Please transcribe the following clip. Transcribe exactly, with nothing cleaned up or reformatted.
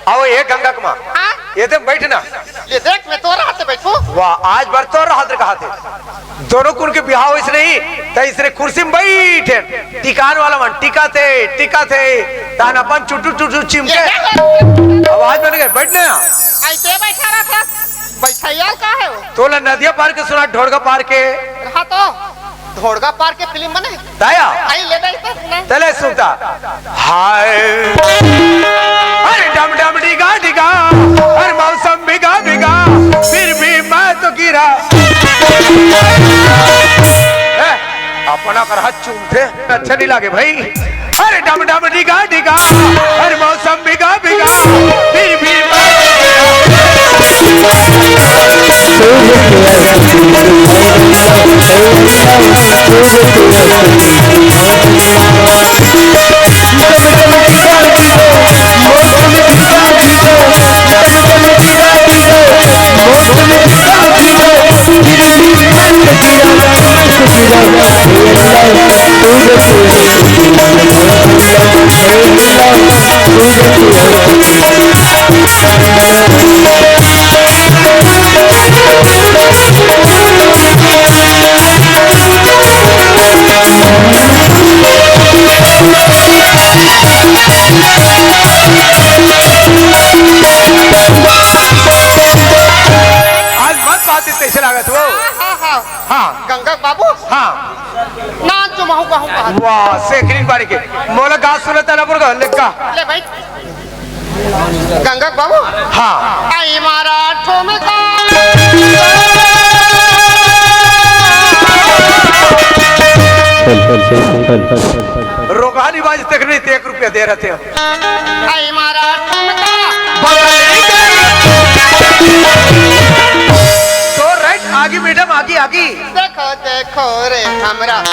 आओ, ए गंगा के माँ। हाँ? ये दे, बैठ ना। ये देख, मैं तोर हाथे बैठूं। वाह, आज बर तोर हाथे कहा थे। दोनों कुन के बिहाव होइस नहीं, त इसरे कुर्सी में बैठे। टिकान वाला मन, टिका थे, टिका थे। तान अपन चुटू चुटू चिमके। ये क्या कर- आवाज बन गए, बैठ ना। ऐसे बैठा रहा था। बैठा यार, का है वो? तोला नदिया पार के सुना, ढोड़गा पार के। रहा तो। ढोड़गा पार के फिल्म बने। दया। आई ले दे इतना सुना। तले सुनता। हाय। अरे डम डम डिगा डिगा, अरे मौसम बिगा बिगा, फिर भी मैं तो गिरा। ए, अपना कर हाथ चूमते, अच्छा नहीं लागे भाई। अरे डम डम डिगा डिगा, अरे मौसम बिगा बिगा, फिर भी मैं आज मत बात इतने से लागत हो। हाँ, हाँ, हाँ। हाँ। गंगा बाबू। हाँ। ना जो महू कहूँ कहा। वाह, सेकरिन बारी के। मोला गा सुनता ना पुरगा, ले गा। ले भाई। गंगा बाबू। हाँ। आई मारा ठुमका। रोगहा नहीं बाज तक नहीं, ते एक रुपया दे रहे थे। आई मारा ठुमका। तो राइट, आगे मैडम, आगे, आगे। देखो, देखो रे हमरा।